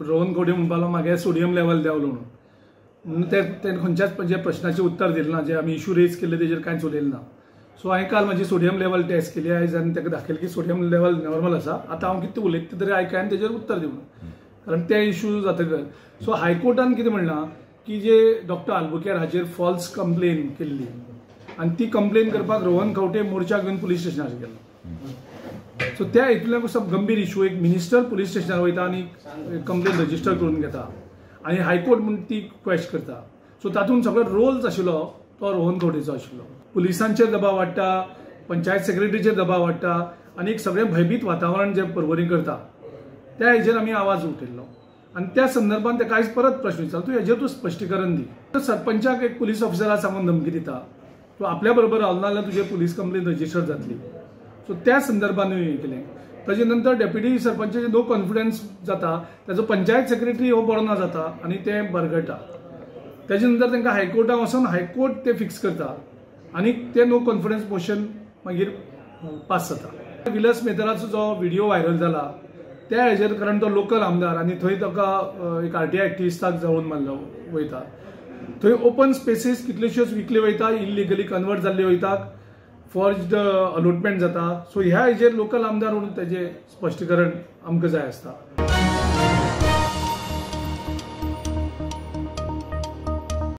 रोहन खंवटे म्हणपाक लागलो म्हागे सोडियम लेवल देंवलो म्हणून ते खंयच्याच जे प्रश्नाचें उत्तर दिलें ना, जे आमी इशू रेज केल्ले तेजेर कांयच उलयलें ना. सो हांवें काल म्हाजी सोडियम लेवल टेस्ट केली आयज आनी ताका दाखयलें की सोडियम लेवल नॉर्मल आसा. आतां हांव कितें उलयता तरी आयकाय आनी तेजेर उत्तर दिवना, कारण ते इशू जातकच. सो हायकोर्टान कितें म्हणलां की जे डॉक्टर आल्बुकेर हाचेर फॉल्स कंप्लेन केल्ली आनी ती कंप्लेन करपाक रोहन खंवटे मोर्चा घेवन पुलीस स्टेशनार गेलो. सो त्या हितूंतल्यान सब गंभीर इशू, एक मिनिस्टर पुलीस स्टेशनार वयता आनी कंप्लेन रजिस्टर करून घेता आनी हायकोर्ट म्हूण ती क्वेश करता. सो तातूंत सगळो रोल आशिल्लो तो रोहन खंवटेचो आशिल्लो. पुलिसांचेर दबाव वाडटा, पंचायत सेक्रेटरीचेर दबाव वाडटा आनी एक सगळें भयभीत वातावरण जें पर्वरी करता त्या हेजेर आमी आवाज उठयल्लो आनी त्या संदर्भात ताका आयज परत प्रश्न विचारलो, तूं हेजेर तूं स्पश्टीकरण दी. सरपंचाक एक पुलीस ऑफिसरा सांगून धमकी दिता, तूं आपल्या बरोबर रावलो ना जाल्यार तुजेर पुलीस कंप्लेन रजिस्टर जातली. सो त्या संदर्भानूय हें केलें. ताजे नंतर डेप्युटी सरपंचाचे नो कॉन्फिडन्स जाता, ताजो पंचायत सेक्रेटरी हो बरो ना जाता आनी ते बरगडटा. ताजे नंतर तांकां हायकोर्टाक वचून हायकोर्ट ते फिक्स करता आनी ते नो कॉन्फिडन्स मोशन मागीर पास जाता. विलस मेहतराचो जो व्हिडियो व्हायरल जाला त्या हेजेर, कारण तो लोकल आमदार आनी थंय ताका एक आरटीआय एक्टिविस्टाक जळोवन मारलो वयता. थंय ओपन स्पेसीस कितल्योश्योच विकल्यो वयता, इलिगली कन्वर्ट जाल्ल्यो वयता, फॉर्ज्ड अलॉटमेंट जाता. सो ह्या हेजेर लोकल आमदार म्हणून तेजें स्पश्टीकरण आमकां जाय आसता.